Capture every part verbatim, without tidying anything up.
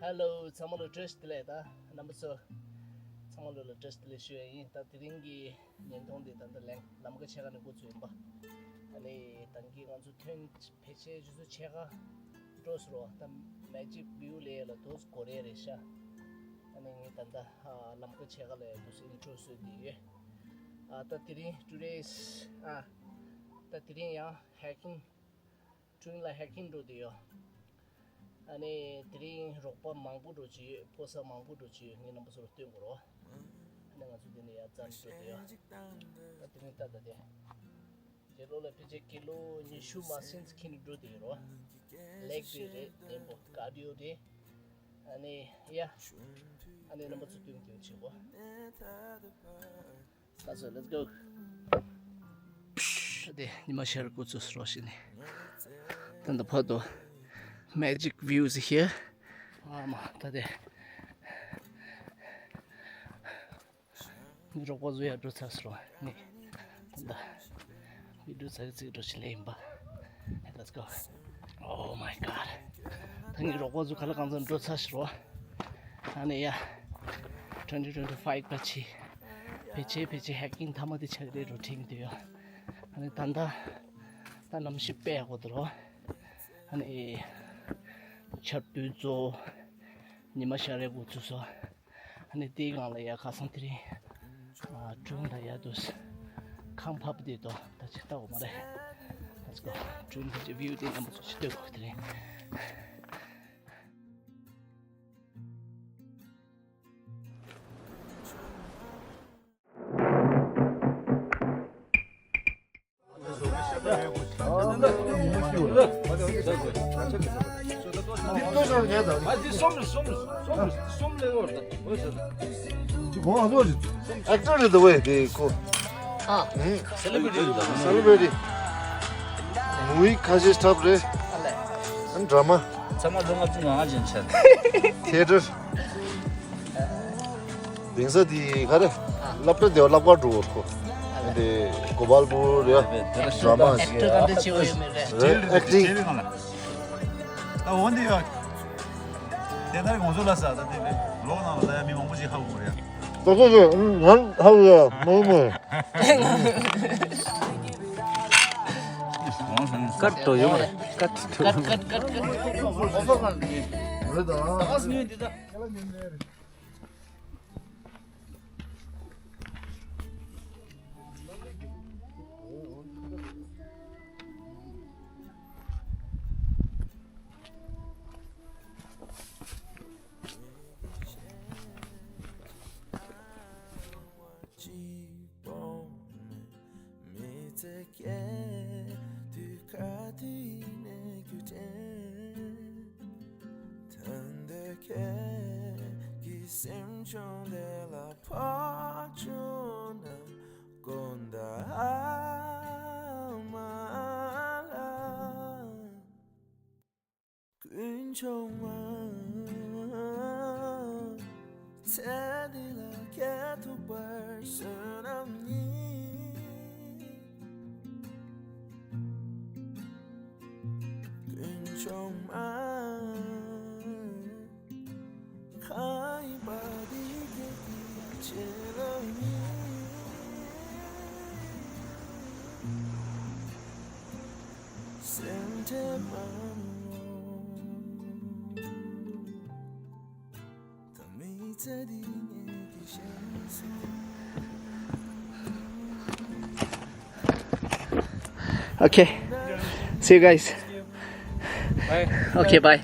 Hello ཚང་མ་ལ་བཀྲ་ཤིས་བདེ་ལེགས། ད་རྣམ་པ་ཚོ་ཚང་མ་ལ་བཀྲ་ཤིས་བདེ་ལེགས་ཞུ་ཡ་ཡིན། ད་དེ་རིང་གི་བརྙན་ཐུང་འདི་ད་ལྟ་ལམ་ལམ་ཁ་ཕྱེད་ཀ་ནས་འགོ་བཙུགས་ཡིན་པ། ཨ་ནི་ད་གིན་ང་ཚོ་ཐོན་ཕལ་ཆེར་ཆུ་ཚོད་ཕྱེད་ཀ་འགྲོ་ཟེར་བ། ད་Magic View ལ་ཡ་ལ་དུས་འགོར་ཡ་རེད་ཤག་ཨ་ནི་ངས་ད་ལྟ་ལམ་ཁ་ཕྱེད་ཀ་ལ་ཡ་དུས་ཨིན་ཊྲོ་བཟོས་བསྡད་ཡོད། ཨ་ད་དེ་རིང་today's ཨ་ད་དེ་རིང་ཡང་hiking ཁྲུན་ལ་hiking འགྲོ་བསྡད་ཡོད། ཨ་ནི་དེ་རིང་རོགས་པ་མང་པོ་འགྲོ་གི་ཡོད། ཕོ་གསར་མང་པོ་འགྲོ་གི་ཡོད། ངས་རྣམ་པ་ཚོར་སྟོན་དགོས་རོགས། ཨ་ནི་ང་ཚོ་དེ་ནས་ཡར་རྩེ་འགྲོ་བསྡད་ཡོད། ད་དེ་རིང་ལྟ་ད་དེ་རྗེས་ལོ་ལ་ཕལ་ཆེར་ཀི་ལོ་ཉི་ཤུ་མ་ཟིན་ཙམ་འཁྱེར་ནས་འགྲོ་བསྡད་ཡོད་རོགས། Leg day རེད། ལེན་པོ་cardio རེད། ཨ་ནི་ཡ་ཨ་ནི་རྣམ་པ་ཚོ་སྟོན་སྟོན་བྱེད་དགོས། ད་ཚོ་let's go. ད་དེ་ཉི་མ་ཤར་འགོ་ཚུགས་རོགས་ཞེས་ནས། ད་ལྟ་བར་དུ་Magic Views here. ཨ་མ་ད་དེ་ངའི་རོགས་པ་ཚོ་ཡར་འགྲོ་ཚར་སོང་། ངས་ད་ལྟ་བི་ཌིའོ་ཚར་གཅིག་འགྲོ་ཞིག་ལས་ཡིན་པ། Let's go. Oh my god. ད་ངའི་རོགས་པ་ཚོ་ག་ལ་གང་འཚམ་འགྲོ་ཚར་ཤག་རོ། ཨ་ནི་ཡ། twenty twenty-five པ་ཆེ། ཕལ་ཆེར་ཕལ་ཆེར་hiking མཐའ་མ་དེ་ཆགས་རེད་འགྲོ་དྲན་གྱི་འདུག་ཡ། ཨ་ནི་ད་ལྟ་ད་གནམ་གཤིས་དཔེ་ཡག་པོ་འདུག་རོ། ཨ་ནི་ཆར་དུས་གཙོ་ཉི་མ་ཤར་རེ་འགོ་ཚུགས་སོང་། ཨ་ནི་དེའི་སྒང་ལ་ཡ་ཁ་སང་དེ་རིང་ཨ་ཀྲུང་ལ་ཡ་དུས་ཁང་ཕབ་བསྡད་དོ། ད་ཅི་ལྟ་འོ་མ་རེད། Let's go. ཀྲུང་གི་view དེ་རྣམ་པ་ཚོ་ཅི་ལྟོས་གོ་དེ་རིང་། Actor རེད་འདུག་བས་དེ་ཁོ། ཨ། Celebrity རེད་འདུག Celebrity། Movie ཁ་ཤས་འཁྲབ་རེད། ཨ་ལས། Drama། ཚང་མ་ལོ་ལྔ་བཅུ་ང་ལྔ་ཅན་ཆགས། Theatre། གདན་ས་དེ་ག་རེ། སློབ་གྲྭ་དེ་བ་སློབ་གར་འགྲོ་བར་ཁོ། དེ་གོ་པལ་པུར་རེད། Drama ཞིག་Actor ག་འདྲ་ཆེ་བ་ཡོད་མེད་རེད། Acting། ད་འོ་འདི་ཡོད། དེ་ལྟར་ང་ཚོ་ལ་ས་ད་དེ་ལོག་ནང་ལ་ཡ་མི་མང་པོ་ཞིག་ཧ་གོ་རེད། ད་ཁོ་ཚོ་ང་ཧ་གོ་ཡ་མ་ཡིན་མོད། ཀཊ་དོ་ཡོད་མ་རེད། ཀཊ་དོ། ཀཊ་ཀཊ་ཀཊ་ཀཊ། རེད་ད། ད་ཨ་སི་ཉོས་འདི་ད། Okay. See you guys. Bye. Okay, bye.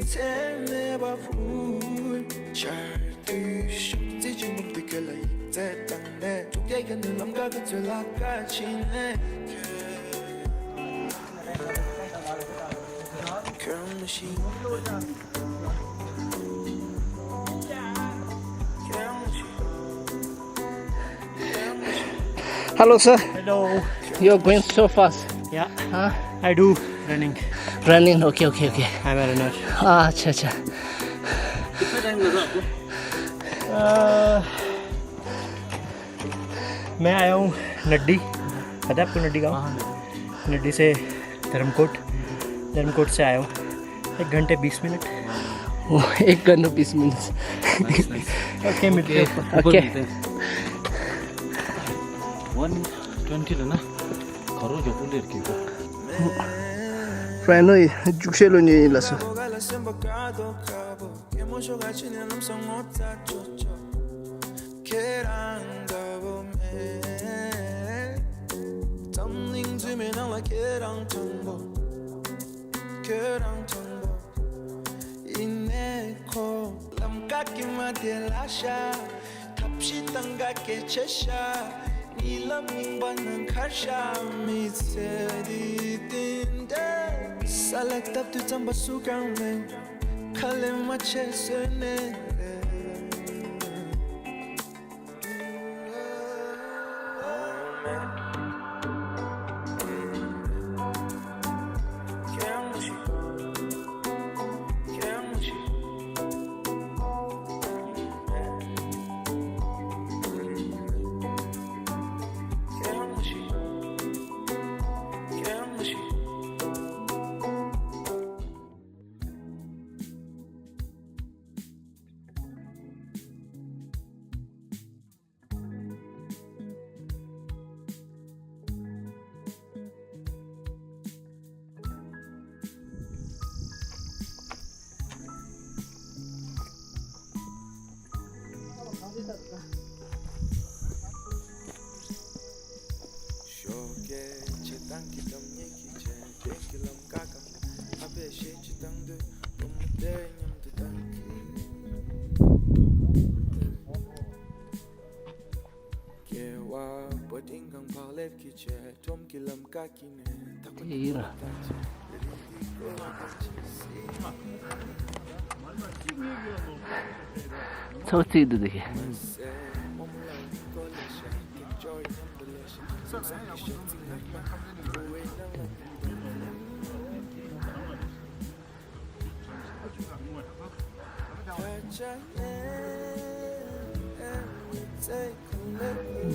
ཚེ་མེད་པ་བུ། ཆར་དུས་ཤོག་རྩེ་གཅིག་མུག་ཏུ་ཁྱོད་ལ་ཡིག་ཚད་བཏང་ནས། ཐུགས་རྒྱལ་ཁྱོད་ནི་ལམ་ཁ་གི་ཚོད་ལ་ཁ་ཕྱིན་ནས། ཁྱོད་རང་མི་ཤེས། ཁྱོད་རང་མི་ཤེས། Hello, sir. Hello. You're going so fast. Yeah. Huh? I do running. Running. Okay, okay, okay. I'm a runner. Ah, अच्छा, अच्छा. कितना टाइम लगा आपको? अ, मैं आया हूँ नड्डी. पता है आपको नड्डी गाँव? हाँ, नड्डी. नड्डी से धर्मकोट, धर्मकोट से आया हूँ. एक घंटे बीस मिनट. वो एक घंटे बीस मिनट. Nice, nice. ओके, मिलते हैं ऊपर. ओके. मिलते हैं. वन ट्वेंटी लेना. करो जो बोले के को. फ्रेंड हो ये, जुगशे लो नहीं लसो. ཁྱེད་མོ་ཤོག་ག་ཕྱི་ནས་ལམ་སང་ངོ་ཚ་ཅོ་ཅོ། ཁྱེད་རང་འདྲ་བོ་མེད། འཛམ་གླིང་འཛུལ་མའི་ནང་ལ་ཁྱེད་རང་དྲང་པོ། ཁྱེད་རང་དྲང་པོ། ཡིན་ནའི་ཁོ་ལམ་ཀ་གི་མ་དེ་ལ་ཤ། ཐབས་ཤེས་བཏང་ག་སྐད་ཆ་ཤ། གཉིད་ལམ་རྙིང་པ་ནང་ཁར་ཤ། མི་ཚེ་འདི་དེ་འདྲ། ས་ལ་བཏབ་དུས་རྩམ་པ་སུ་གང་མེད། ཁ་ལས་མ་ཆད་བཟོས་ནས། ཞོགས་ཀས་བྱེད་སྟངས་ཀྱི་གཏམ་ཉེས་ཀྱི་བྱས་དེ་གི་ལམ་ཀ་གང་ཨ་ཕས་ཤེས་ཅི་བཏང་འདོད་བུ་མོ་དེ་མཉམ་དུ་བཏང་གི་སྐྱེ་བ་པོ་ཏིང་གང་བག་ལེབ་ཀྱི་བྱས་ཁྲོམ་གྱི་ལམ་ཀ་གི་ཚོགས་རྩིས་འདུག་དེ།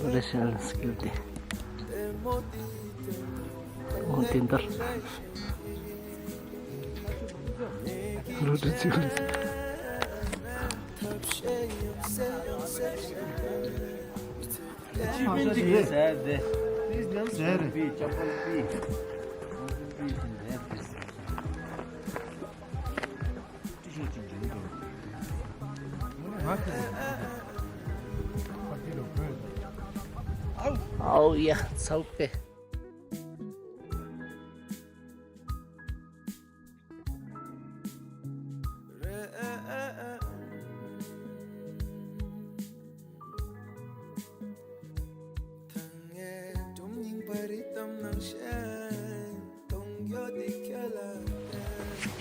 Professional security. ཨོ་དེ་འདར། རུ་དུ་ཚིག་རུ། Oh yeah, it's okay.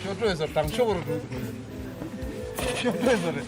ཤོ་ཏྲོ་ཡོད་ས་དང་ཤོ་བར་འགྲོ་དགོས། ཤོ་ཏྲོ་ཡོད་ས་རེད།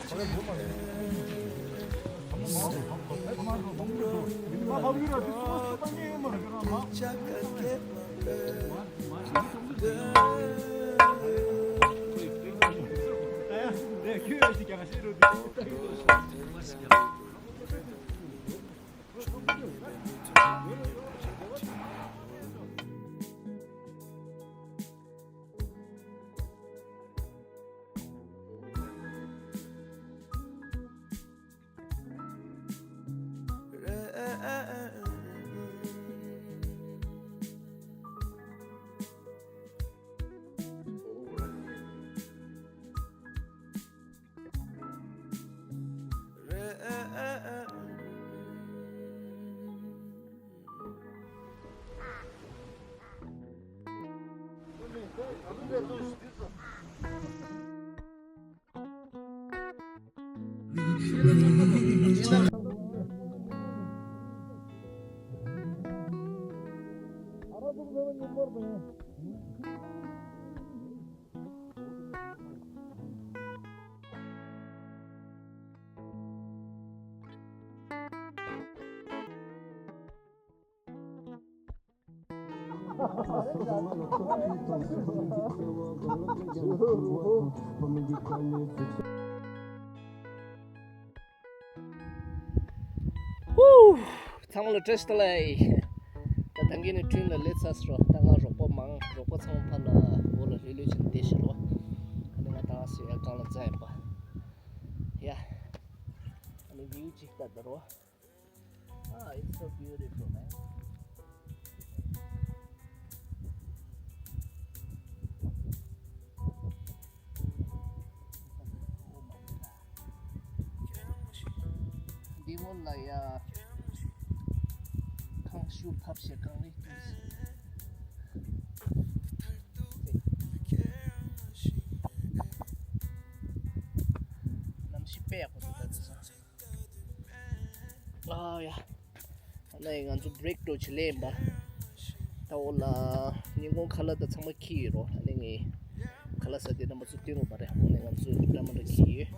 ཧུ། ཚང་མ་ལ་བཀྲ་ཤིས་བདེ་ལེགས། ད་ཐང་གི་ནི་ཁྲིན་ལ་སླེབས་ཚར་སོང་། ད་ང་རོགས་པ་མང་། རོགས་པ་ཚང་མ་ཕར་ལ་འོག་ལ་ལྷོད་ལྷོད་བྱས་ནས་བསྡད་ཤག་རོ། ཨ་ནི་ང་ད་ང་སི་ཡ་གང་ལ་འཛེགས་ཡིན་པ། ཡ། ཨ་ནི་བིའུ་ཅིག་ལྟ་ད་རོ། Ah, it's so beautiful, man. Oh my God. འདི་མོ་ལ་ཡ། ཁང་ཤུ་ཕབ་བྱས་གངས་རི་ཐུག་གནམ་གཤིས་དཔེ་ཡག་པོ་འདུག་ད་དེང་སང་། ཨ་ཡ། ཨ་ནི་ང་ཚོ་བྷི་རེག་འགྲོ་ཆེད་ལས་ཡིན་པ། ད་འོ་ལ། ཉིན་གུང་ཁ་ལག་ད་ཚང་མ་འཁྱེར་ཡོད་རོ། ཨ་ནི་ངས་ཁ་ལག་ཟ་དེ་རྣམ་པ་ཚོ་སྟོན་དགོས་པ་རེད། འོ་ནི་ང་ཚོ་འདྲ་མི་འདྲ་འཁྱེར་ཡོད།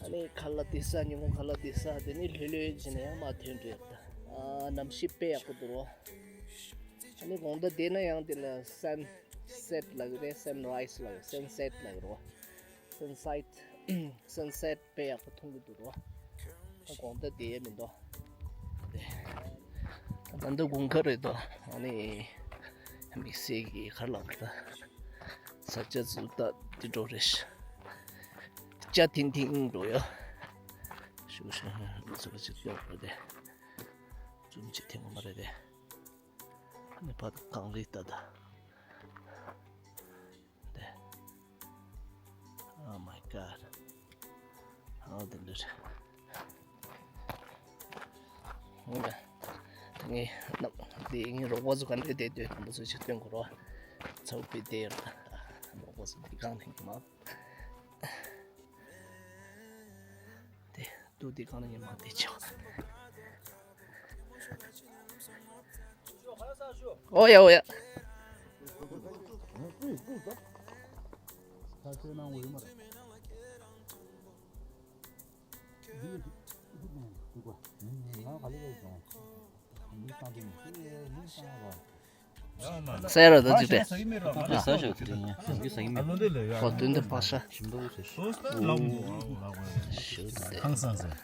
ཨ་ནི་ཁ་ལག་དེ་ཟ། ཉིན་གུང་ཁ་ལག་དེ་ཟ། དེ་ནི་ལྷོད་ལྷོད་བྱས་ནས་ཡང་མར་ཐོན་འགྲོ་ཡོད་ད། ཨ། གནམ་གཤིས་དཔེ་ཡག་པོ་འདུག་རོ། ཨ་ནི་དགོང་དག་བསྡད་ན་ཡང་དེ་ལ་སན་སེཊ་ལབ་ཀྱི་རེད། སན་རའི་སི་ལབ་ཀྱི། སན་སེཊ་ལབ་ཀྱི་རེད། སན་སེཊ། སན་སེཊ་དཔེ་ཡག་པོ་མཐོང་གི་འདུག་རོ། ད་དགོང་དག་བསྡད་ཡས་མི་འདུག་ད་ལྟ་དགོང་ཁ་རེད་དོ། ཨ་ནི་དམིགས་བསལ་གྱི་ག་རེ་ལབ་དགོས་རེད། ས་ཆ་ཚོ་ད་དེ་འདྲ་རེད་ཤག་སྐྱ་ཐིང་ཐིང་འགྲོ་ཡ། ཤུགས་ཤུགས་ཚུར་ཅིག་སྟོན་དགོས་རེད། ཛུམ་ཅིག་འཐེན་དགོས་མ་རེད་དེ། ཨ་ནི་ཕར་གངས་རི་ལྟ་ད། དེ། Oh my God. ཨོ་དེ་འདྲ་རེད། འོ་ཡ། ད་ངས་རྣམ། དེ་ངའི་རོགས་པ་ཚོ་ག་འདྲ་བསྡད་འདུག་རྣམ་པ་ཚོ་ཅིག་སྟོན་དགོས་རོ། ཚ་བོ་དཔེ་བསྡད་ཡོད་རེད། རོགས་པ་ཚོ་འདི་གང་ནས་མ། དེ་དུ་དེ་གང་ནས་མ་བསྡད་ཆོག་ཨོ་ཡ་ཨོ་ཡ། སེ་ར་ད་ཅི་ཏེ། ས་ཞོ་དེ་ཡིན། ཡང་གི་ས་ཡིན་མེད། ཨ་ལོ་འདི་ལས་ཡ། ཡང་གི་ས་ཡིན་མེད། ཨ་ལོ་འདི་ལས་ཡ། ཁོ་དོན་དུ་ཕ་ཤ། ཞིམ་པོ་ཟེར་ཤི། ཨོ་ལ་མོ། ཤི་ཏེ། ཁང་སང་ཟེར།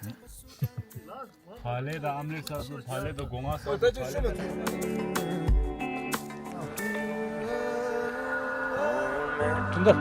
བག་ལེབ་དང་ཨམ་ལེབ་ཟ་སོང་། བག་ལེབ་དང་སྒོ་ང་ཟ་སོང་། བག་ལེབ་དང་། ཁྲིན་ཏུ།